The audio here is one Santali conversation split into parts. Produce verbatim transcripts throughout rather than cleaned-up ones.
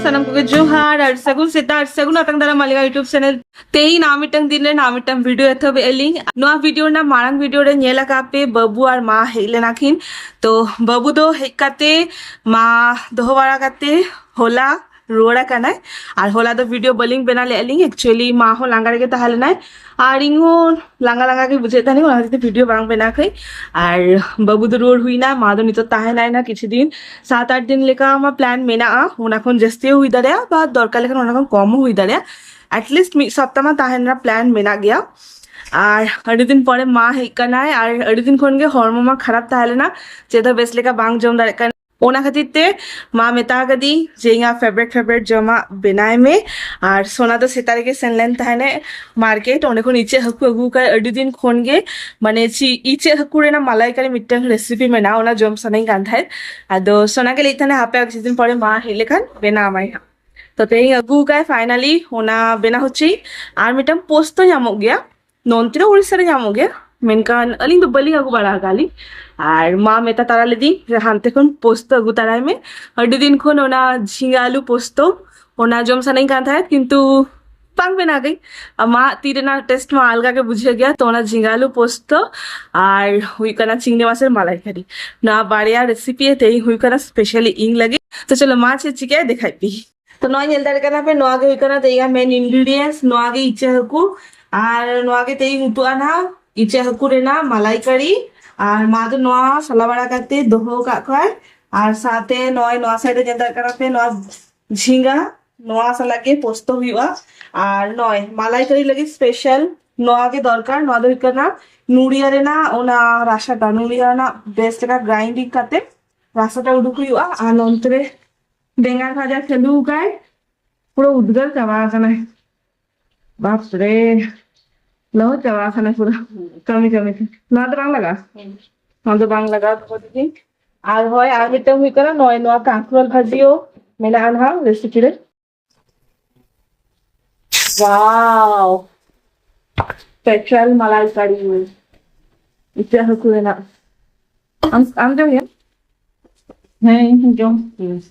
ᱥᱟᱱᱟᱢ ᱠᱚᱜᱮ ᱡᱚᱦᱟᱨ ᱟᱨ ᱥᱟᱹᱜᱩᱱ ᱥᱮᱛᱟᱜ ᱟᱨ ᱥᱟᱹᱜᱩᱱ ᱟᱛᱟᱝ ᱫᱟᱨᱟᱢ ᱢᱟᱞᱤᱜᱟ YouTube channel᱾ ᱛᱮᱦᱮᱧ ᱱᱟᱣᱟ ᱢᱤᱫᱴᱟᱝ ᱫᱤᱱ ᱨᱮ ᱱᱟᱣᱟ ᱢᱤᱫᱴᱟᱝ video ᱮᱛᱚᱦᱚᱵ ᱮᱫᱼᱟ ᱞᱤᱧ᱾ ᱱᱚᱣᱟ video ᱨᱮᱱᱟᱜ ᱢᱟᱲᱟᱝ video ᱨᱮ ᱧᱮᱞ ᱟᱠᱟᱫ ᱯᱮ ᱵᱟᱹᱵᱩ ᱟᱨ ᱢᱟ ᱦᱮᱡ ᱞᱮᱱᱟ ᱠᱤᱱ᱾ ᱛᱚ ᱵᱟᱹᱵᱩ ᱫᱚ ᱦᱮᱡ ᱠᱟᱛᱮ ᱢᱟ ᱫᱚᱦᱚ ᱵᱟᱲᱟ ᱠᱟᱛᱮ ᱦᱚᱞᱟ ᱨᱩᱣᱟᱹᱲ ᱟᱠᱟᱱᱟᱭ᱾ ᱟᱨ ᱦᱚᱞᱟ ᱫᱚ video ᱵᱟᱹᱞᱤᱧ ᱵᱮᱱᱟᱣ ᱞᱮᱫᱼᱟ ᱞᱤᱧ, actually ᱢᱟ ᱦᱚᱸ ᱞᱟᱸᱜᱟ ᱨᱮᱜᱮ ᱛᱟᱦᱮᱸ ᱞᱮᱱᱟᱭ᱾ ᱟᱨ ᱤᱧ ᱦᱚᱸ ᱞᱟᱸᱜᱟ ᱞᱟᱸᱜᱟ ᱜᱮ ᱵᱩᱡᱷᱟᱹᱣᱮᱫ ᱛᱟᱦᱮᱱᱤᱧ, ᱚᱱᱟ ᱠᱷᱟᱹᱛᱤᱨ ᱛᱮ video ᱵᱟᱝ ᱵᱮᱱᱟᱣ ᱠᱟᱹᱧ᱾ ᱟᱨ ᱵᱟᱹᱵᱩ ᱫᱚ ᱨᱩᱣᱟᱹᱲ ᱦᱩᱭᱱᱟ, ᱢᱟ ᱫᱚ ᱱᱤᱛᱚᱜ ᱛᱟᱦᱮᱱᱟᱭ ᱱᱟ ᱠᱤᱪᱷᱩ ᱫᱤᱱ, ᱥᱟᱛ ᱟᱴ ᱫᱤᱱ ᱞᱮᱠᱟ ᱢᱟ plan ᱢᱮᱱᱟᱜᱼᱟ, ᱚᱱᱟ ᱠᱷᱚᱱ ᱡᱟᱹᱥᱛᱤ ᱦᱚᱸ ᱦᱩᱭ ᱫᱟᱲᱮᱭᱟᱜᱼᱟ ᱵᱟ ᱫᱚᱨᱠᱟᱨ ᱞᱮᱠᱷᱟᱱ ᱚᱱᱟ ᱠᱷᱚᱱ ᱠᱚᱢ ᱦᱚᱸ ᱦᱩᱭ ᱫᱟᱲᱮᱭᱟᱜᱼᱟ᱾ At least ᱢᱤᱫ ᱥᱚᱯᱛᱟ ᱢᱟ ᱛᱟᱦᱮᱱ ᱨᱮᱱᱟᱜ plan ᱢᱮᱱᱟᱜ ᱜᱮᱭᱟ᱾ ᱟᱨ ᱟᱹᱰᱤ ᱫᱤᱱ ᱯᱚᱨᱮ ᱢᱟ ᱦᱮᱡ ᱠᱟᱱᱟᱭ, ᱟᱨ ᱟᱹᱰᱤ ᱫᱤᱱ ᱠᱷᱚᱱ ᱜᱮ ᱦᱚᱲᱢᱚ ᱢᱟ ᱠᱷᱟᱨᱟᱯ ᱛᱟᱦᱮᱸ ᱞᱮᱱᱟ, ᱪᱮᱫ ᱦᱚᱸ ᱵᱮᱥ ᱞᱮᱠᱟ ᱵᱟᱝ ᱡᱚᱢ ᱫᱟᱲᱮᱭᱟᱜ ᱠᱟᱱᱟ᱾ ᱚᱱᱟ ᱠᱷᱟᱹᱛᱤᱨ ᱛᱮ ᱢᱟ ᱢᱮᱛᱟ ᱠᱟᱫᱤᱧ ᱡᱮ ᱤᱧᱟᱹᱜ favourite favourite ᱡᱚᱢᱟᱜ ᱵᱮᱱᱟᱣ ᱢᱮ᱾ ᱟᱨ ᱥᱳᱱᱟ ᱫᱚ ᱥᱮᱛᱟᱜ ᱨᱮᱜᱮ ᱥᱮᱱ ᱞᱮᱱ ᱛᱟᱦᱮᱱᱮ market, ᱚᱸᱰᱮ ᱠᱷᱚᱱ ᱤᱪᱟᱹᱜ ᱦᱟᱹᱠᱩ ᱟᱹᱜᱩ ᱠᱟᱜ᱾ ᱟᱹᱰᱤ ᱫᱤᱱ ᱠᱷᱚᱱ ᱜᱮ ᱢᱟᱱᱮ ᱪᱮᱫ ᱤᱪᱟᱹᱜ ᱦᱟᱹᱠᱩ ᱨᱮᱱᱟᱜ ᱢᱟᱞᱟᱭᱠᱟᱨᱤ ᱢᱤᱫᱴᱟᱝ recipe ᱢᱮᱱᱟᱜᱼᱟ, ᱚᱱᱟ ᱡᱚᱢ ᱥᱟᱱᱟᱧ ᱠᱟᱱ ᱛᱟᱦᱮᱸᱫ᱾ ᱟᱫᱚ ᱥᱳᱱᱟ ᱜᱮ ᱞᱟᱹᱭᱮᱫ ᱛᱟᱦᱮᱱᱟ ᱦᱟᱯᱮ ᱟᱨ ᱠᱤᱪᱷᱩ ᱫᱤᱱ ᱯᱚᱨᱮ ᱢᱟ ᱦᱮᱡ ᱞᱮᱠᱷᱟᱱ ᱵᱮᱱᱟᱣ ᱟᱢᱟᱭ ᱦᱟᱸᱜ᱾ ᱛᱚ ᱛᱮᱦᱮᱧ ᱟᱹᱜᱩ ᱠᱟᱜ finally, ᱚᱱᱟ ᱵᱮᱱᱟᱣ ᱦᱚᱪᱚᱭ᱾ ᱟᱨ ᱢᱤᱫᱴᱟᱝ ᱯᱳᱥᱛᱚ ᱧᱟᱢᱚᱜ ᱜᱮᱭᱟ, ᱱᱚᱱᱛᱮ ᱨᱮ ᱩᱲᱤᱥᱥᱟ ᱨᱮ ᱧᱟᱢᱚᱜ ᱜᱮᱭᱟ, ᱢᱮᱱᱠᱷᱟᱱ ᱟᱹᱞᱤᱧ ᱫᱚ ᱵᱟᱹᱞᱤᱧ ᱟᱹᱜᱩ ᱵᱟᱲᱟ ᱟᱠᱟᱫ ᱞᱤᱧ᱾ ᱟᱨ ᱢᱟ ᱢᱮᱛᱟ ᱛᱟᱨᱟ ᱞᱮᱫᱤᱧ ᱡᱮ ᱦᱟᱱᱛᱮ ᱠᱷᱚᱱ ᱯᱳᱥᱛᱚ ᱟᱹᱜᱩ ᱛᱟᱨᱟᱭ ᱢᱮ, ᱟᱹᱰᱤ ᱫᱤᱱ ᱠᱷᱚᱱ ᱚᱱᱟ ᱡᱷᱤᱸᱜᱟᱹ ᱟᱹᱞᱩ ᱯᱳᱥᱛᱚ ᱚᱱᱟ ᱡᱚᱢ ᱥᱟᱱᱟᱧ ᱠᱟᱱ ᱛᱟᱦᱮᱸᱫ, ᱠᱤᱱᱛᱩ ᱵᱟᱝ ᱵᱮᱱᱟᱣ ᱜᱮ᱾ ᱟᱢᱟᱜ ᱛᱤ ᱨᱮᱱᱟᱜ taste ᱢᱟ ᱟᱞᱜᱟ ᱜᱮ ᱵᱩᱡᱷᱟᱹᱜ ᱜᱮᱭᱟ᱾ ᱛᱚ ᱚᱱᱟ ᱡᱷᱤᱸᱜᱟᱹ ᱟᱹᱞᱩ ᱯᱳᱥᱛᱚ ᱟᱨ ᱦᱩᱭᱩᱜ ᱠᱟᱱᱟ ᱪᱤᱝᱲᱤ ᱢᱟᱥᱮᱨ ᱢᱟᱞᱟᱭᱠᱟᱨᱤ, ᱱᱚᱣᱟ ᱵᱟᱨᱭᱟ recipe ᱛᱮᱦᱮᱧ ᱦᱩᱭᱩᱜ ᱠᱟᱱᱟ specially ᱤᱧ ᱞᱟᱹᱜᱤᱫ᱾ ᱛᱚ ᱪᱚᱞᱚ ᱢᱟ ᱪᱮᱫ ᱪᱤᱠᱟᱹᱭᱟ ᱫᱮᱠᱷᱟᱭ ᱯᱮ᱾ ᱛᱚ ᱱᱚᱣᱟ ᱧᱮᱞ ᱫᱟᱲᱮᱭᱟᱜ ᱠᱟᱱᱟ ᱯᱮ, ᱱᱚᱣᱟ ᱜᱮ ᱦᱩᱭᱩᱜ ᱠᱟᱱᱟ ᱛᱮᱦᱮᱧᱟᱜ main ingredients, ᱱᱚᱣᱟ ᱜᱮ ᱤᱪᱟᱹᱜ ᱦᱟᱹᱠᱩ᱾ ᱟᱨ ᱱᱚᱣᱟ ᱜᱮ ᱛᱮᱦᱮᱧ ᱩᱛᱩᱜᱼᱟ ᱱᱟᱦᱟᱜ ᱤᱪᱟᱹᱜ ᱦᱟᱹᱠᱩ ᱨᱮᱱᱟᱜ ᱢᱟᱞᱟᱭᱠᱟᱨᱤ᱾ ᱟᱨ ᱢᱟ ᱫᱚ ᱱᱚᱣᱟ ᱥᱟᱞᱟ ᱵᱟᱲᱟ ᱠᱟᱛᱮ ᱫᱚᱦᱚ ᱟᱠᱟᱫ ᱠᱚᱣᱟᱭ᱾ ᱟᱨ ᱥᱟᱶᱛᱮ ᱱᱚᱜᱼᱚᱭ ᱱᱚᱣᱟ side ᱨᱮ ᱧᱮᱞ ᱫᱟᱲᱮᱭᱟᱜ ᱠᱟᱱᱟ ᱯᱮ, ᱱᱚᱣᱟ ᱡᱷᱤᱸᱜᱟ, ᱱᱚᱣᱟ ᱥᱟᱞᱟᱜ ᱜᱮ ᱯᱳᱥᱛᱚ ᱦᱩᱭᱩᱜᱼᱟ᱾ ᱟᱨ ᱱᱚᱜᱼᱚᱭ ᱢᱟᱞᱟᱭᱠᱟᱨᱤ ᱞᱟᱹᱜᱤᱫ special ᱱᱚᱣᱟ ᱜᱮ ᱫᱚᱨᱠᱟᱨ᱾ ᱱᱚᱣᱟ ᱫᱚ ᱦᱩᱭᱩᱜ ᱠᱟᱱᱟ ᱱᱩᱲᱤᱭᱟ ᱨᱮᱱᱟᱜ ᱚᱱᱟ ᱨᱟᱥᱟᱴᱟ, ᱱᱩᱲᱤᱭᱟ ᱨᱮᱱᱟᱜ ᱵᱮᱥ ᱞᱮᱠᱟ grinding ᱠᱟᱛᱮ ᱨᱟᱥᱟᱴᱟ ᱩᱰᱩᱠ ᱦᱩᱭᱩᱜᱼᱟ᱾ ᱟᱨ ᱱᱚᱱᱛᱮ ᱨᱮ ᱵᱮᱸᱜᱟᱲ ᱵᱷᱟᱡᱟ ᱪᱟᱹᱞᱩ ᱟᱠᱟᱭ, ᱯᱩᱨᱟᱹ ᱩᱫᱽᱜᱟᱹᱨ ᱪᱟᱵᱟ ᱟᱠᱟᱱᱟᱭ᱾ ᱵᱟᱯ ᱨᱮ, ᱞᱚᱦᱚᱫ ᱪᱟᱵᱟ ᱟᱠᱟᱱᱟᱭ ᱯᱩᱨᱟᱹ ᱠᱟᱹᱢᱤ ᱠᱟᱹᱢᱤ ᱛᱮ᱾ ᱱᱚᱣᱟ ᱫᱚ ᱵᱟᱝ ᱞᱟᱜᱟᱜᱼᱟ? ᱦᱮᱸ᱾ ᱱᱚᱣᱟ ᱫᱚ ᱵᱟᱝ ᱞᱟᱜᱟᱣ ᱫᱚᱦᱚ ᱫᱤᱫᱤ᱾ ᱟᱨ ᱦᱳᱭ, ᱟᱨ ᱢᱤᱫᱴᱟᱝ ᱦᱩᱭᱩᱜ ᱠᱟᱱᱟ ᱱᱚᱜᱼᱚᱭ ᱱᱚᱣᱟ ᱠᱟᱸᱠᱨᱚᱞ ᱵᱷᱟᱹᱡᱤᱭᱳ ᱢᱮᱱᱟᱜᱼᱟ ᱱᱟᱦᱟᱜ recipe ᱨᱮ᱾ Wow, special ᱢᱟᱞᱟᱭᱠᱟᱨᱤ, ᱤᱪᱟᱹᱜ ᱦᱟᱹᱠᱩ ᱨᱮᱱᱟᱜ᱾ ᱟᱢ, ᱟᱢ ᱡᱚᱢ ᱜᱮᱭᱟᱢ? ᱦᱮᱸ, ᱤᱧ ᱦᱚᱸ ᱡᱚᱢ ᱠᱤᱭᱟᱹᱧ᱾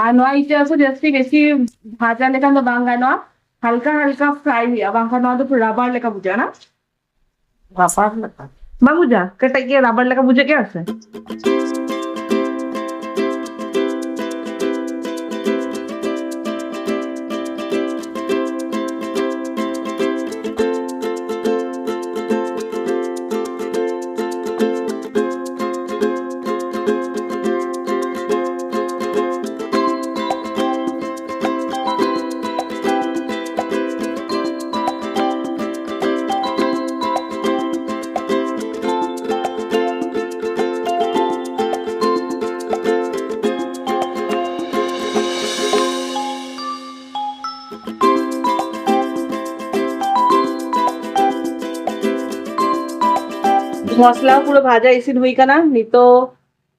ᱟᱨ ᱱᱚᱣᱟ ᱤᱪᱟᱹ ᱦᱟᱹᱠᱩ ᱡᱟᱹᱥᱛᱤ ᱵᱮᱥᱤ ᱵᱷᱟᱡᱟ ᱞᱮᱠᱷᱟᱱ ᱫᱚ ᱵᱟᱝ ᱜᱟᱱᱚᱜᱼᱟ, ᱦᱟᱞᱠᱟ ᱦᱟᱞᱠᱟ ᱯᱷᱨᱟᱭ ᱦᱩᱭᱩᱜᱼᱟ, ᱵᱟᱝᱠᱷᱟᱱ ᱱᱚᱣᱟ ᱫᱚ ᱯᱩᱨᱟᱹ ᱨᱟᱵᱟᱨ ᱞᱮᱠᱟ ᱵᱩᱡᱷᱟᱹᱜᱼᱟ ᱱᱟ᱾ ᱨᱟᱵᱟᱨ ᱞᱮᱠᱟ᱾ ᱵᱟᱝ ᱵᱩᱡᱷᱟᱹᱜᱼᱟ? ᱠᱮᱴᱮᱡ ᱜᱮ ᱨᱟᱵᱟᱨ ᱞᱮᱠᱟ ᱵᱩᱡᱷᱟᱹᱜ ᱜᱮᱭᱟ ᱥᱮ? ᱢᱚᱥᱞᱟ ᱯᱩᱨᱟᱹ ᱵᱷᱟᱡᱟ ᱤᱥᱤᱱ ᱦᱩᱭ ᱠᱟᱱᱟ, ᱱᱤᱛᱚᱜ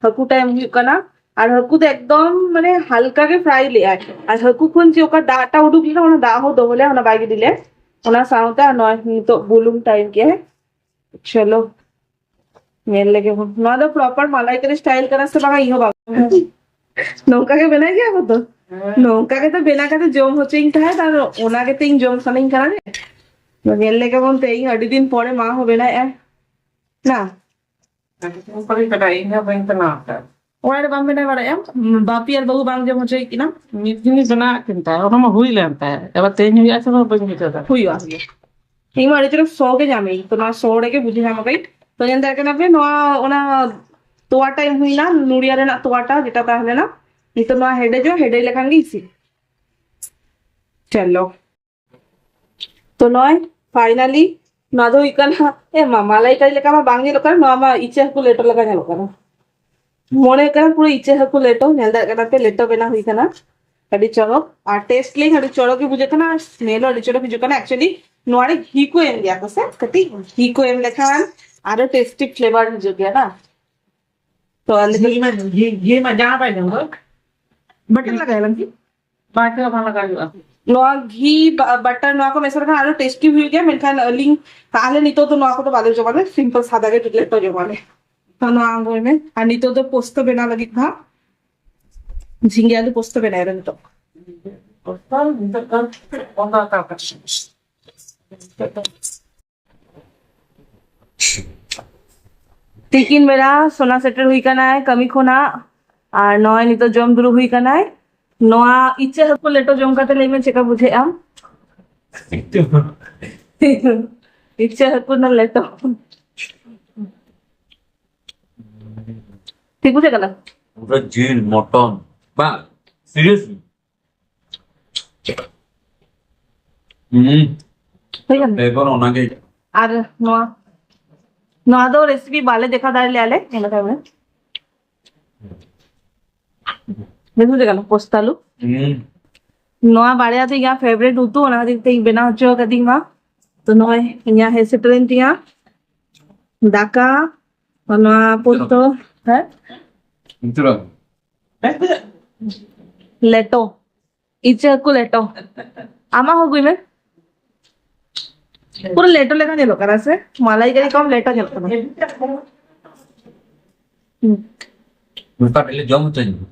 ᱦᱟᱹᱠᱩ ᱴᱟᱭᱤᱢ ᱦᱩᱭᱩᱜ ᱠᱟᱱᱟ᱾ ᱟᱨ ᱦᱟᱹᱠᱩ ᱫᱚ ᱮᱠᱫᱚᱢ ᱢᱟᱱᱮ ᱦᱟᱞᱠᱟ ᱜᱮ ᱯᱷᱨᱟᱭ ᱞᱮᱜᱼᱟᱭ᱾ ᱟᱨ ᱦᱟᱹᱠᱩ ᱠᱷᱚᱱ ᱡᱮ ᱚᱠᱟ ᱫᱟᱜ ᱴᱟ ᱩᱰᱩᱠ ᱞᱮᱱᱟ, ᱚᱱᱟ ᱫᱟᱜ ᱦᱚᱸ ᱫᱚᱦᱚ ᱞᱮᱜᱼᱟ, ᱚᱱᱟ ᱵᱟᱭ ᱜᱤᱰᱤ ᱞᱮᱫ᱾ ᱚᱱᱟ ᱥᱟᱶᱛᱮ ᱟᱨ ᱱᱚᱜᱼᱚᱭ ᱱᱤᱛᱚᱜ ᱵᱩᱞᱩᱝ ᱴᱟᱭᱤᱢ ᱠᱮᱜᱼᱟᱭ᱾ ᱪᱚᱞᱚ, ᱧᱮᱞ ᱞᱮᱜᱮ ᱵᱚᱱ᱾ ᱱᱚᱣᱟ ᱫᱚ ᱯᱨᱚᱯᱟᱨ ᱢᱟᱞᱟᱭᱠᱟᱨᱤ ᱥᱴᱟᱭᱤᱞ ᱠᱟᱱᱟ ᱥᱮ ᱵᱟᱝᱟ, ᱤᱧ ᱦᱚᱸ ᱵᱟᱝ᱾ ᱱᱚᱝᱠᱟ ᱜᱮ ᱵᱮᱱᱟᱭ ᱜᱮᱭᱟ ᱠᱚ ᱛᱚ? ᱦᱮᱸ᱾ ᱱᱚᱝᱠᱟ ᱜᱮᱛᱚ ᱵᱮᱱᱟᱣ ᱠᱟᱛᱮ ᱡᱚᱢ ᱦᱚᱪᱚᱧ ᱛᱟᱦᱮᱸᱫ, ᱟᱨ ᱚᱱᱟ ᱜᱮᱛᱚ ᱤᱧ ᱡᱚᱢ ᱥᱟᱱᱟᱧ ᱠᱟᱱᱟ ᱨᱮ᱾ ᱧᱮᱞ ᱞᱮᱜᱮ ᱵᱚᱱ ᱛᱮᱦᱮᱧ, ᱟᱹᱰᱤ ᱫᱤᱱ ᱯᱚᱨᱮ ᱢᱟ ᱦᱚᱸ ᱵᱮᱱᱟᱭᱮᱜᱼᱟ᱾ ᱱᱟ? ᱟᱹᱰᱤ ᱫᱤᱱ ᱯᱚᱨᱮ ᱵᱮᱱᱟᱣ, ᱤᱧ ᱦᱚᱸ ᱵᱟᱹᱧ ᱵᱮᱱᱟᱣ ᱟᱠᱟᱫ᱾ ᱚᱲᱟᱜ ᱨᱮ ᱵᱟᱢ ᱵᱮᱱᱟᱣ ᱵᱟᱲᱟᱭᱟ? ᱵᱟᱯᱤ ᱟᱨ ᱵᱟᱹᱦᱩ ᱵᱟᱝ ᱡᱚᱢ ᱦᱚᱪᱚᱭᱮᱫ ᱠᱤᱱᱟ? ᱢᱤᱫ ᱫᱤᱱᱤᱧ ᱵᱮᱱᱟᱣ ᱟᱫ ᱠᱤᱱ ᱛᱟᱦᱮᱸᱫ, ᱚᱱᱟ ᱢᱟ ᱦᱩᱭ ᱞᱮᱱ ᱛᱟᱦᱮᱸᱫ᱾ ᱮᱵᱟᱨ ᱛᱮᱦᱮᱧ ᱦᱩᱭᱩᱜᱼᱟ ᱥᱮ ᱵᱟᱝ ᱵᱟᱹᱧ ᱵᱩᱡᱷᱟᱹᱣ ᱫᱟᱲᱮᱭᱟᱜ ᱦᱩᱭᱩᱜᱼᱟ, ᱦᱩᱭᱩᱜᱼᱟ᱾ ᱤᱧ ᱢᱟ ᱟᱹᱰᱤ ᱡᱳᱨ ᱥᱚ ᱜᱮ ᱧᱟᱢᱮᱧ, ᱛᱚ ᱱᱚᱣᱟ ᱥᱚ ᱨᱮᱜᱮ ᱵᱩᱡᱷᱟᱹᱣ ᱧᱟᱢ ᱟᱠᱟᱫᱟᱹᱧ᱾ ᱛᱚ ᱧᱮᱞ ᱫᱟᱲᱮᱭᱟᱜ ᱠᱟᱱᱟ ᱯᱮ, ᱱᱚᱣᱟ ᱚᱱᱟ ᱛᱚᱣᱟ ᱴᱟᱭᱤᱢ ᱦᱩᱭᱱᱟ, ᱱᱩᱲᱤᱭᱟ ᱨᱮᱱᱟᱜ ᱛᱚᱣᱟ ᱴᱟ ᱡᱮᱴᱟ ᱛᱟᱦᱮᱸ ᱞᱮᱱᱟ, ᱱᱤᱛᱚᱜ ᱱᱚᱣᱟ ᱦᱮᱰᱮᱡᱚᱜ, ᱦᱮᱰᱮᱡ ᱞᱮᱠᱷᱟᱱ ᱜᱮ ᱤᱥᱤᱱ᱾ ᱪᱚᱞᱚ᱾ ᱛᱚ ᱱᱚᱜᱼᱚᱭ finally ᱱᱚᱣᱟ ᱫᱚ ᱦᱩᱭᱩᱜ ᱠᱟᱱᱟ, ᱮ ᱢᱟ, ᱢᱟᱞᱟᱭᱠᱟᱨᱤ ᱞᱮᱠᱟ ᱢᱟ ᱵᱟᱝ ᱧᱮᱞᱚᱜ ᱠᱟᱱᱟ, ᱱᱚᱣᱟ ᱢᱟ ᱤᱪᱟᱹ ᱦᱟᱹᱠᱩ ᱞᱮᱴᱚ ᱞᱮᱠᱟ ᱧᱮᱞᱚᱜ ᱠᱟᱱᱟ᱾ ᱢᱚᱱᱮ ᱦᱩᱭᱩᱜ ᱠᱟᱱᱟ ᱯᱩᱨᱟᱹ ᱤᱪᱟᱹ ᱦᱟᱹᱠᱩ ᱞᱮᱴᱚ, ᱧᱮᱞ ᱫᱟᱲᱮᱭᱟᱜ ᱠᱟᱱᱟ ᱯᱮ, ᱞᱮᱴᱚ ᱵᱮᱱᱟᱣ ᱦᱩᱭ ᱠᱟᱱᱟ᱾ ᱟᱹᱰᱤ ᱪᱚᱨᱚᱠ, ᱟᱨ ᱴᱮᱥᱴ ᱞᱤᱧ ᱟᱹᱰᱤ ᱪᱚᱨᱚᱠ ᱜᱮ ᱵᱩᱡᱷᱟᱹᱜ ᱠᱟᱱᱟ, ᱟᱨ ᱥᱢᱮᱞ ᱦᱚᱸ ᱟᱹᱰᱤ ᱪᱚᱨᱚᱠ ᱦᱤᱡᱩᱜ ᱠᱟᱱᱟ᱾ Actually ᱱᱚᱣᱟ ᱨᱮ ᱜᱷᱤ ᱠᱚ ᱮᱢ ᱜᱮᱭᱟ ᱠᱚ ᱥᱮ, ᱠᱟᱹᱴᱤᱡ ᱜᱷᱤ ᱠᱚ ᱮᱢ ᱞᱮᱠᱷᱟᱱ ᱟᱨᱚ ᱴᱮᱥᱴᱤ ᱯᱷᱞᱮᱵᱟᱨ ᱦᱤᱡᱩᱜ ᱜᱮᱭᱟ ᱱᱟ᱾ ᱛᱚ ᱟᱞᱮ ᱫᱚ ᱜᱷᱤ ᱢᱟ, ᱜᱷᱤ, ᱜᱷᱤ ᱢᱟ ᱡᱟᱦᱟᱸ ᱵᱟᱭ ᱧᱟᱢ ᱫᱚ᱾ ᱵᱟᱴᱟᱨ ᱞᱟᱜᱟᱭ ᱞᱟᱹᱜᱤᱫ᱾ ᱵᱟᱴᱟᱨ ᱵᱟᱝ ᱞᱟᱜᱟᱣ ᱦᱩᱭᱩᱜᱼᱟ᱾ ᱱᱚᱣᱟ ᱜᱷᱤ ᱵᱟ-, ᱵᱟᱴᱟᱨ ᱱᱚᱣᱟ ᱠᱚ ᱢᱮᱥᱟ ᱞᱮᱠᱷᱟᱱ ᱟᱨᱚ ᱴᱮᱥᱴᱤ ᱦᱩᱭᱩᱜ ᱜᱮᱭᱟ, ᱢᱮᱱᱠᱷᱟᱱ ᱟᱹᱞᱤᱧ ᱛᱟᱦᱞᱮ ᱱᱤᱛᱚᱜ ᱫᱚ ᱱᱚᱣᱟ ᱠᱚᱫᱚ ᱵᱟᱞᱮ ᱡᱚᱢᱟᱞᱮ, ᱥᱤᱢᱯᱚᱞ ᱥᱟᱫᱟ ᱜᱮ ᱞᱮᱴᱚ ᱡᱚᱢᱟᱞᱮ᱾ ᱛᱚ ᱱᱚᱣᱟ ᱟᱬᱜᱚᱭ ᱢᱮ᱾ ᱟᱨ ᱱᱤᱛᱚᱜ ᱫᱚ ᱯᱳᱥᱛᱚ ᱵᱮᱱᱟᱣ ᱞᱟᱹᱜᱤᱫ ᱫᱚ ᱦᱟᱸᱜ ᱡᱷᱤᱸᱜᱟᱹ ᱟᱹᱞᱩ ᱯᱳᱥᱛᱚ ᱵᱮᱱᱟᱣ ᱨᱮ ᱱᱤᱛᱚᱜ᱾ ᱛᱤᱠᱤᱱ ᱵᱮᱲᱟ ᱥᱳᱱᱟ ᱥᱮᱴᱮᱨ ᱦᱩᱭ ᱠᱟᱱᱟᱭ ᱠᱟᱹᱢᱤ ᱠᱷᱚᱱᱟᱜ, ᱟᱨ ᱱᱚᱜᱼᱚᱭ ᱱᱤᱛᱚᱜ ᱡᱚᱢ ᱫᱩᱲᱩᱵ ᱦᱩᱭ ᱠᱟᱱᱟᱭ᱾ ᱱᱚᱣᱟ ᱤᱪᱟᱹ ᱦᱟᱹᱠᱩ ᱞᱮᱴᱚ ᱡᱚᱢ ᱠᱟᱛᱮ ᱞᱟᱹᱭ ᱢᱮ, ᱪᱮᱫᱠᱟ ᱵᱩᱡᱷᱟᱹᱜᱼᱟ? ᱤᱪᱟᱹ ᱦᱟᱹᱠᱩ ᱨᱮᱱᱟᱜ ᱞᱮᱴᱚ᱾ ᱴᱷᱤᱠ ᱵᱩᱡᱷᱟᱹᱜ ᱠᱟᱱᱟ? ᱯᱩᱨᱟᱹ ᱡᱤᱞ, ᱢᱚᱴᱚᱱ᱾ ᱵᱟᱝ, seriously. ᱦᱩᱸ᱾ ᱦᱩᱭ ᱠᱟᱱᱟ? ᱵᱮᱜᱚᱨ ᱚᱱᱟᱜᱮ᱾ ᱟᱨ ᱱᱚᱣᱟ, ᱱᱚᱣᱟ ᱫᱚ recipe ᱵᱟᱞᱮ ᱫᱮᱠᱷᱟᱣ ᱫᱟᱲᱮ ᱞᱮᱭᱟ ᱞᱮ, ᱧᱮᱞ ᱠᱟᱜ ᱢᱮ᱾ ᱵᱮᱥ ᱵᱩᱡᱷᱟᱹᱜ ᱠᱟᱱᱟ, ᱯᱳᱥᱛᱟᱞᱩ᱾ ᱦᱩᱸ᱾ ᱱᱚᱣᱟ ᱵᱟᱨᱭᱟ ᱫᱚ ᱤᱧᱟᱹᱜ favourite ᱩᱛᱩ, ᱚᱱᱟ ᱠᱷᱟᱹᱛᱤᱨ ᱛᱮ ᱤᱧ ᱵᱮᱱᱟᱣ ᱦᱚᱪᱚ ᱠᱟᱫᱤᱧ ᱢᱟ᱾ ᱛᱚ ᱱᱚᱜᱼᱚᱭ ᱤᱧᱟᱹᱜ ᱦᱮᱡ ᱥᱮᱴᱮᱨᱮᱱ ᱛᱤᱧᱟ ᱫᱟᱠᱟ, ᱱᱚᱣᱟ ᱯᱳᱥᱛᱚ, ᱦᱮᱸ? ᱤᱧ ᱛᱚ ᱵᱟᱝ᱾ ᱞᱮᱴᱚ, ᱤᱪᱟᱹ ᱦᱟᱹᱠᱩ ᱞᱮᱴᱚ᱾ ᱟᱢᱟᱜ ᱦᱚᱸ ᱟᱹᱜᱩᱭ ᱢᱮ᱾ ᱯᱩᱨᱟᱹ ᱞᱮᱴᱚ ᱞᱮᱠᱟ ᱧᱮᱞᱚᱜ ᱠᱟᱱᱟ ᱥᱮ? ᱢᱟᱞᱟᱭ ᱠᱟᱹᱨᱤ ᱠᱚᱢ ᱞᱮᱴᱚ ᱧᱮᱞᱚᱜ ᱠᱟᱱᱟ᱾ ᱦᱩᱸ᱾ ᱚᱱᱠᱟ ᱛᱮᱞᱮ ᱡᱚᱢ ᱦᱚᱪᱚᱧ ᱢᱮ᱾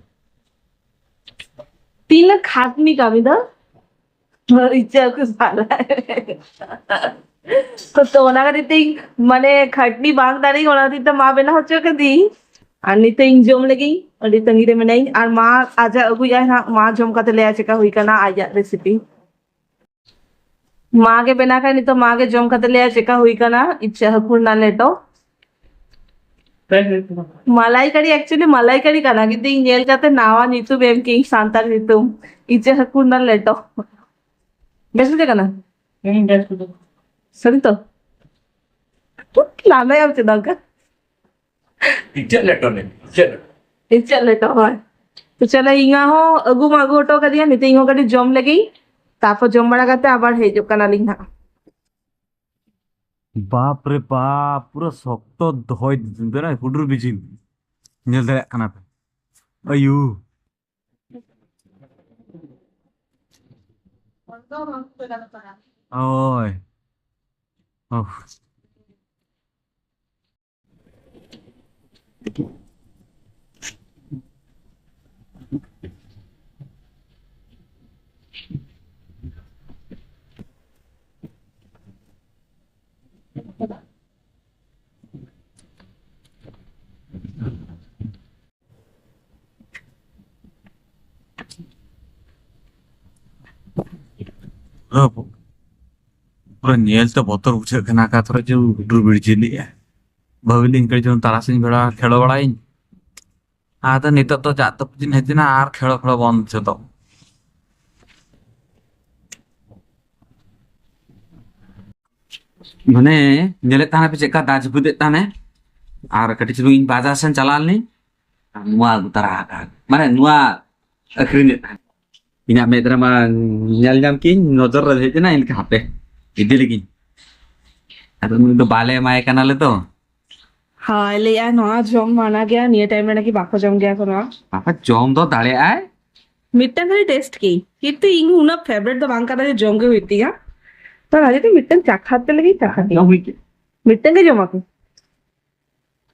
ᱛᱤᱱᱟᱹᱜ ᱠᱷᱟᱴᱱᱤ ᱠᱟᱹᱢᱤ ᱫᱚ? ᱤᱪᱟᱹ ᱦᱟᱹᱠᱩ ᱥᱟᱞᱟᱭ᱾ ᱛᱚ, ᱚᱱᱟ ᱠᱷᱟᱹᱛᱤᱨ ᱛᱮ ᱤᱧ, ᱢᱟᱱᱮ, ᱠᱷᱟᱴᱱᱤ ᱵᱟᱝ ᱫᱟᱲᱮᱭᱟᱜ, ᱚᱱᱟ ᱠᱷᱟᱹᱛᱤᱨ ᱛᱮ ᱢᱟ ᱵᱮᱱᱟᱣ ᱦᱚᱪᱚ ᱠᱟᱫᱤᱧ᱾ ᱟᱨ ᱱᱤᱛᱚᱜ ᱤᱧ ᱡᱚᱢ ᱞᱟᱹᱜᱤᱫ ᱟᱹᱰᱤ ᱛᱟᱺᱜᱤ ᱨᱮ ᱢᱮᱱᱟᱹᱧ᱾ ᱟᱨ ᱢᱟ ᱟᱡᱟᱜ ᱟᱹᱜᱩᱭᱟᱭ ᱦᱟᱸᱜ, ᱢᱟ ᱡᱚᱢ ᱠᱟᱛᱮ ᱞᱟᱹᱭᱟ ᱪᱮᱠᱟ ᱦᱩᱭ ᱠᱟᱱᱟ ᱟᱡᱟᱜ recipe᱾ ᱢᱟ ᱜᱮ ᱵᱮᱱᱟᱣ ᱠᱷᱟᱱ ᱱᱤᱛᱚᱜ ᱢᱟ ᱜᱮ ᱡᱚᱢ ᱠᱟᱛᱮ ᱞᱟᱹᱭᱟ ᱪᱮᱠᱟ ᱦᱩᱭ ᱠᱟᱱᱟ ᱤᱪᱟᱹ ᱦᱟᱹᱠᱩ ᱨᱮᱱᱟᱜ ᱞᱮᱴᱚ᱾ ᱢᱟᱞᱟᱭ ᱠᱟᱹᱨᱤ, actually ᱢᱟᱞᱟᱭ ᱠᱟᱹᱨᱤ ᱠᱟᱱᱟ, ᱠᱤᱱᱛᱩ ᱤᱧ ᱧᱮᱞ ᱠᱟᱛᱮ ᱱᱟᱣᱟ ᱧᱩᱛᱩᱢ ᱮᱢ ᱠᱮᱜ ᱤᱧ, ᱥᱟᱱᱛᱟᱲ ᱧᱩᱛᱩᱢ, ᱤᱪᱟᱹ ᱦᱟᱹᱠᱩ ᱨᱮᱱᱟᱜ ᱞᱮᱴᱚ᱾ ᱵᱮᱥ ᱵᱩᱡᱷᱟᱹᱜ ᱠᱟᱱᱟ? ᱦᱩᱸ, ᱵᱮᱥ ᱵᱩᱡᱷᱟᱹᱜ ᱠᱟᱱᱟ᱾ ᱥᱟᱹᱨᱤ ᱛᱚ? ᱞᱟᱸᱫᱟᱭᱟᱢ ᱪᱮᱫᱟᱜ ᱚᱱᱠᱟ? ᱤᱪᱟᱹᱜ ᱞᱮᱴᱚ ᱞᱮ, ᱤᱪᱟᱹᱜ ᱞᱮᱴᱚ᱾ ᱤᱪᱟᱹᱜ ᱞᱮᱴᱚ, ᱦᱳᱭ᱾ ᱛᱚ ᱪᱚᱞᱚ, ᱤᱧ ᱦᱚᱸ ᱟᱹᱜᱩ ᱢᱟ ᱟᱹᱜᱩ ᱦᱚᱴᱚ ᱠᱟᱫᱤᱧᱟ, ᱱᱤᱛᱚᱜ ᱤᱧ ᱦᱚᱸ ᱠᱟᱹᱴᱤᱡ ᱡᱚᱢ ᱞᱮᱜᱤᱧ, ᱛᱟᱨᱯᱚᱨ ᱡᱚᱢ ᱵᱟᱲᱟ ᱠᱟᱛᱮ ᱟᱵᱟᱨ ᱦᱮᱡᱚᱜ ᱠᱟᱱᱟᱞᱤᱧ ᱦᱟᱸᱜ᱾ ᱵᱟᱯ ᱨᱮ ᱵᱟᱯ, ᱯᱩᱨᱟᱹ ᱥᱚᱠᱛᱚ ᱫᱚᱦᱚᱭ ᱫᱟᱭ, ᱦᱩᱰᱩᱨ ᱵᱤᱡᱽᱞᱤ᱾ ᱧᱮᱞ ᱫᱟᱲᱮᱭᱟᱜ ᱠᱟᱱᱟ ᱯᱮ? ᱟᱭᱩ᱾ ᱦᱳᱭ᱾ ᱳᱦ᱾ ᱯᱩᱨᱟᱹ ᱧᱮᱞ ᱛᱮ ᱵᱚᱛᱚᱨ ᱵᱩᱡᱷᱟᱹᱜ ᱠᱟᱱᱟ, ᱚᱠᱟ ᱛᱷᱚᱨᱮ ᱡᱮ ᱦᱩᱰᱩᱨ ᱵᱤᱡᱽᱞᱤᱜᱼᱟ᱾ ᱵᱷᱟᱹᱵᱤ ᱞᱤᱧ ᱠᱟᱹᱡ ᱪᱩᱞᱩᱝ ᱛᱟᱨᱟᱥᱤᱧ ᱵᱮᱲᱟ ᱠᱷᱮᱞᱳ ᱵᱟᱲᱟᱭᱟᱹᱧ, ᱟᱫᱚ ᱱᱤᱛᱚᱜ ᱫᱚ ᱡᱟᱜ ᱛᱟᱹᱯᱩᱫ ᱤᱧ ᱦᱮᱡ ᱮᱱᱟ ᱟᱨ ᱠᱷᱮᱞᱳ ᱠᱷᱮᱞᱳ ᱵᱚᱱᱫ ᱡᱚᱛᱚ᱾ ᱢᱟᱱᱮ, ᱧᱮᱞᱮᱫ ᱛᱟᱦᱮᱱᱟ ᱯᱮ ᱪᱮᱫᱠᱟ ᱫᱟᱜ ᱡᱟᱹᱯᱩᱫᱮᱫ ᱛᱟᱦᱮᱱᱟᱭ, ᱟᱨ ᱠᱟᱹᱴᱤᱡ ᱪᱩᱞᱩᱝ ᱤᱧ ᱵᱟᱡᱟᱨ ᱥᱮᱱ ᱪᱟᱞᱟᱣ ᱞᱮᱱᱟᱹᱧ, ᱟᱨ ᱱᱚᱣᱟ ᱟᱹᱜᱩ ᱛᱟᱨᱟ ᱟᱠᱟᱫ, ᱢᱟᱱᱮ, ᱱᱚᱣᱟ ᱟᱹᱠᱷᱨᱤᱧᱮᱫ ᱛᱟᱦᱮᱱ᱾ ᱤᱧᱟᱹᱜ ᱢᱮᱫ ᱨᱮᱢᱟ ᱧᱮᱞ ᱧᱟᱢ ᱠᱤᱧ, ᱱᱚᱡᱚᱨ ᱨᱮ ᱦᱮᱡ ᱮᱱᱟ, ᱤᱧ ᱞᱮᱠᱟ ᱦᱟᱯᱮ ᱤᱫᱤ ᱞᱮᱜᱤᱧ᱾ ᱟᱫᱚ ᱱᱩᱭ ᱫᱚ ᱵᱟᱞᱮ ᱮᱢᱟᱭ ᱠᱟᱱᱟᱞᱮ ᱛᱚ᱾ ᱦᱳᱭ, ᱞᱟᱹᱭᱮᱜᱼᱟ ᱱᱚᱣᱟ ᱡᱚᱢ ᱢᱟᱱᱟ ᱜᱮᱭᱟ, ᱱᱤᱭᱟᱹ ᱴᱟᱭᱤᱢ ᱨᱮ ᱱᱟᱠᱤ ᱵᱟᱠᱚ ᱡᱚᱢ ᱜᱮᱭᱟ ᱠᱚ ᱱᱚᱣᱟ᱾ ᱟᱯᱟ ᱡᱚᱢ ᱫᱚ ᱫᱟᱲᱮᱭᱟᱜᱼᱟᱭ᱾ ᱢᱤᱫᱴᱟᱝ ᱠᱷᱟᱹᱞᱤ ᱴᱮᱥᱴ ᱠᱤ, ᱠᱤᱱᱛᱩ ᱤᱧ ᱩᱱᱟᱹᱜ ᱯᱷᱮᱵᱟᱨᱮᱴ ᱫᱚ ᱵᱟᱝ ᱠᱟᱱᱟ ᱡᱮ ᱡᱚᱢ ᱜᱮ ᱦᱩᱭᱩᱜ ᱛᱤᱧᱟ᱾ ᱛᱚ ᱚᱱᱟ ᱡᱩᱫᱤ ᱢᱤᱫᱴᱟᱝ ᱪᱟᱠᱷᱟ ᱛᱮ ᱞᱟᱹᱜᱤᱫ ᱪᱟᱠᱷᱟ ᱛᱮ᱾ ᱡᱚᱢ ᱦᱩᱭ ᱠᱮᱫ᱾ ᱢᱤᱫᱴᱟᱝ ᱜᱮ ᱡᱚᱢᱟ ᱠᱚ᱾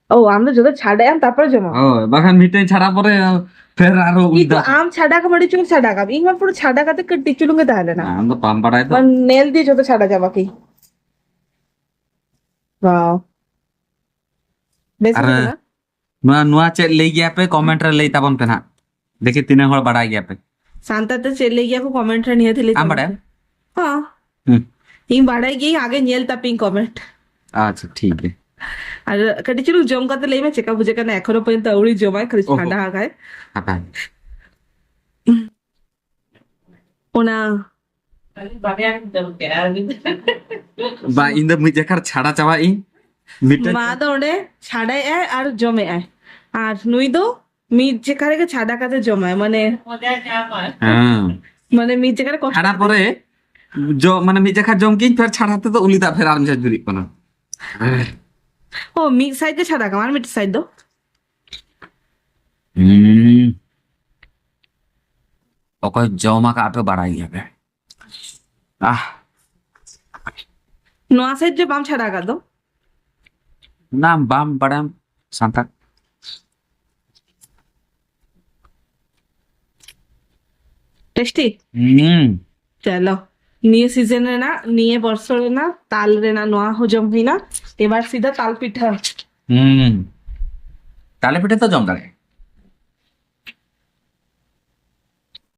ᱳ, ᱟᱢ ᱫᱚ ᱡᱚᱛᱚ ᱪᱷᱟᱰᱟᱭ ᱟᱢ, ᱛᱟᱨᱯᱚᱨᱮ ᱡᱚᱢᱟ᱾ ᱦᱳᱭ, ᱵᱟᱠᱷᱟᱱ ᱢᱤᱫᱴᱟᱝ ᱪᱷᱟᱰᱟ ᱯᱚᱨᱮ ᱯᱷᱮᱨ ᱟᱨᱦᱚᱸ ᱩᱞ ᱠᱤᱱᱛᱩ ᱫᱟᱜ᱾ ᱟᱢ ᱪᱷᱟᱰᱟ ᱠᱟᱢ, ᱟᱹᱰᱤ ᱪᱩᱞᱩᱝ ᱪᱷᱟᱰᱟ ᱠᱟᱢ, ᱤᱧ ᱢᱟ ᱯᱩᱨᱟᱹ ᱪᱷᱟᱰᱟ ᱠᱟᱛᱮ ᱠᱟᱹᱴᱤᱡ ᱪᱩᱞᱩᱝ ᱜᱮ ᱛᱟᱦᱮᱸ ᱞᱮᱱᱟ᱾ ᱟᱢ ᱫᱚ ᱵᱟᱢ ᱵᱟᱲᱟᱭ ᱫᱚ᱾ ᱢᱟᱱᱮ ᱱᱮᱞ ᱫᱤᱭᱮ ᱡᱚᱛᱚ ᱪᱷᱟᱰᱟ ᱪᱟᱵᱟ ᱠᱤ᱾ ᱣᱟᱣ᱾ ᱵᱮᱥ ᱟᱨ ᱵᱩᱡᱷᱟᱹᱜ ᱠᱟᱱᱟ? ᱱᱚᱣᱟ, ᱱᱚᱣᱟ ᱪᱮᱫ ᱞᱟᱹᱭ ᱜᱮᱭᱟ ᱯᱮ? ᱠᱚᱢᱮᱱᱴ ᱨᱮ ᱞᱟᱹᱭ ᱛᱟᱵᱚᱱ ᱯᱮ ᱱᱟᱦᱟᱜ᱾ ᱫᱮᱠᱷᱤ ᱛᱤᱱᱟᱹᱜ ᱦᱚᱲ ᱵᱟᱲᱟᱭ ᱜᱮᱭᱟ ᱯᱮ᱾ ᱥᱟᱱᱛᱟᱲ ᱛᱮ ᱪᱮᱫ ᱞᱟᱹᱭ ᱜᱮᱭᱟ ᱠᱚ ᱠᱚᱢᱮᱱᱴ ᱨᱮ ᱱᱤᱦᱟᱹᱛ ᱞᱟᱹᱭ ᱟᱢ ᱛᱟᱵᱚᱱ ᱵᱟᱲᱟᱭᱟᱢ? ᱯᱮ᱾ ᱦᱚᱸ᱾ ᱦᱩᱸ᱾ ᱤᱧ ᱵᱟᱲᱟᱭ ᱜᱤᱭᱟᱹᱧ, ᱟᱜᱮ ᱧᱮᱞ ᱛᱟᱯᱮᱭᱟᱹᱧ ᱠᱚᱢᱮᱱᱴ᱾ ᱟᱪᱪᱷᱟ, ᱴᱷᱤᱠ ᱜᱮᱭᱟ᱾ ᱟᱨ ᱠᱟᱹᱴᱤᱡ ᱪᱩᱞᱩᱝ ᱡᱚᱢ ᱠᱟᱛᱮ ᱞᱟᱹᱭ ᱢᱮ ᱪᱮᱫᱠᱟ ᱵᱩᱡᱷᱟᱹᱜ ᱠᱟᱱᱟ, ᱮᱠᱷᱚᱱᱳ ᱯᱚᱨᱡᱚᱱᱛᱚ ᱟᱹᱣᱨᱤ ᱡᱚᱢᱟᱭ, ᱠᱷᱟᱹᱞᱤ ᱚᱦᱚ᱾ ᱪᱷᱟᱰᱟ ᱟᱠᱟᱭ᱾ ᱦᱟᱛᱟᱣ᱾ ᱚᱱᱟ ᱵᱟ, ᱤᱧ ᱫᱚ ᱢᱤᱫ ᱡᱟᱠᱷᱟᱨ ᱪᱷᱟᱲᱟ ᱪᱟᱵᱟᱜ ᱤᱧ᱾ ᱢᱤᱫᱴᱮᱱ ᱢᱟ ᱫᱚ ᱚᱸᱰᱮ ᱪᱷᱟᱰᱟᱭᱮᱜᱼᱟᱭ ᱟᱨ ᱡᱚᱢᱮᱜᱼᱟᱭ, ᱟᱨ ᱱᱩᱭ ᱫᱚ ᱢᱤᱫ ᱡᱟᱠᱷᱟ ᱨᱮᱜᱮ ᱪᱷᱟᱰᱟ ᱠᱟᱛᱮ ᱡᱚᱢᱟᱭ, ᱢᱟᱱᱮ, ᱦᱮᱸ᱾ ᱢᱟᱱᱮ ᱢᱤᱫ ᱡᱟᱠᱷᱟ ᱨᱮ ᱠᱚᱥᱴᱚ ᱪᱷᱟᱲᱟ ᱠᱟᱛᱮ᱾ ᱯᱚᱨᱮ ᱡᱚ-, ᱢᱟᱱᱮ ᱢᱤᱫ ᱡᱟᱠᱷᱟ ᱡᱚᱢ ᱠᱤᱧ, ᱯᱷᱮᱨ ᱪᱷᱟᱲᱟ ᱛᱮᱫᱚ ᱩᱞᱤ ᱫᱟᱜ ᱯᱷᱮᱨ ᱟᱨ ᱢᱤᱫ ᱡᱟᱠᱷᱟ ᱡᱩᱨᱤᱜ ᱠᱟᱱᱟ᱾ ᱚ, ᱢᱤᱫ ᱥᱟᱭᱤᱰ ᱜᱮ ᱪᱷᱟᱰᱟ ᱠᱟᱢᱟ, ᱟᱨ ᱢᱤᱫ ᱥᱟᱭᱤᱰ ᱫᱚ? ᱦᱩᱸ᱾ ᱚᱠᱚᱭ ᱡᱚᱢ ᱟᱠᱟᱫ ᱯᱮ ᱵᱟᱲᱟᱭ ᱜᱮᱭᱟ ᱯᱮ᱾ ᱟᱦ᱾ ᱱᱚᱣᱟ ᱥᱟᱭᱤᱰ ᱡᱮ ᱵᱟᱢ ᱪᱷᱟᱰᱟ ᱟᱠᱟᱫ ᱫᱚ? ᱚᱱᱟ ᱵᱟᱢ ᱵᱟᱲᱟᱭᱟᱢ ᱥᱟᱱᱛᱟᱲ᱾ ᱴᱮᱥᱴᱤ? ᱦᱩᱸ᱾ ᱪᱚᱞᱚ, ᱱᱤᱭᱟᱹ ᱥᱤᱡᱚᱱ ᱨᱮᱱᱟᱜ, ᱱᱤᱭᱟᱹ ᱵᱚᱨᱥᱚ ᱨᱮᱱᱟᱜ ᱛᱟᱞ ᱨᱮᱱᱟᱜ ᱱᱚᱣᱟ ᱦᱚᱸ ᱡᱚᱢ ᱦᱩᱭᱱᱟ᱾ ᱮᱵᱟᱨ ᱥᱤᱫᱷᱟ ᱛᱟᱞ ᱯᱤᱴᱷᱟᱹ᱾ ᱦᱩᱸ᱾ ᱛᱟᱞᱮ ᱯᱤᱴᱷᱟᱹ ᱛᱚ ᱡᱚᱢ ᱫᱟᱲᱮᱭᱟᱜᱼᱟ᱾